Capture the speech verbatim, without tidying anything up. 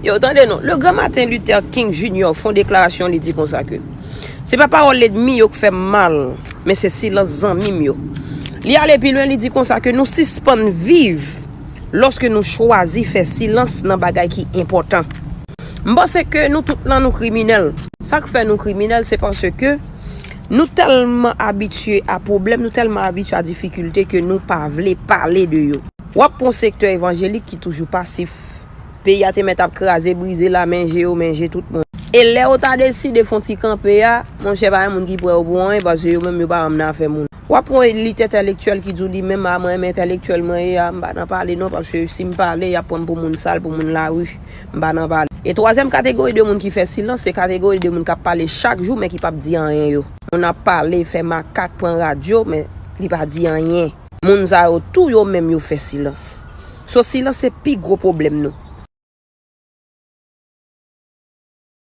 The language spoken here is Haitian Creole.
Yo, tande non, le grand Martin Luther King Junior fè yon deklarasyon, li di konsa ke se pa pawòl lènmi yo k fè m mal, men se silans zanmi m yo. Li ale pi lwen, li di konsa ke nou sispann viv lòske nou chwazi fè silans nan bagay ki enpòtan. M panse ke nou tout lan nou kriminèl. Sa k fè nou kriminèl, se paske nou tèlman abitye a pwoblèm, nou tèlman abitye a difikilte ke nou pa vle pale de yo. W ap pran yon sektè evanjelik ki toujou pasif. Peyi a te mèt ap kraze, brize la, men je yo, men je tout moun. E lè yo ta deside fè yon ti kanpe a, monchè, pa gen moun ki prè yo pou anyen, paske yo menm yo pa renmen afè moun. W ap pran yon elit entèlektyèl ki di w li menm, a, mwen menm entèlektyèl mwen ye a, m pa nan pale non, paske si m pale, y ap pran m pou moun sal, pou moun lari. M pa nan pale. E twazyèm kategori de moun ki fè silans, se kategori de moun k ap pale chak jou, men ki p ap di anyen yo. Moun ap pale, fè makak, pran radyo, men li pa di anyen. Moun sa yo tou yo menm yo fè silans. So, silans se pi gwo pwoblèm nou.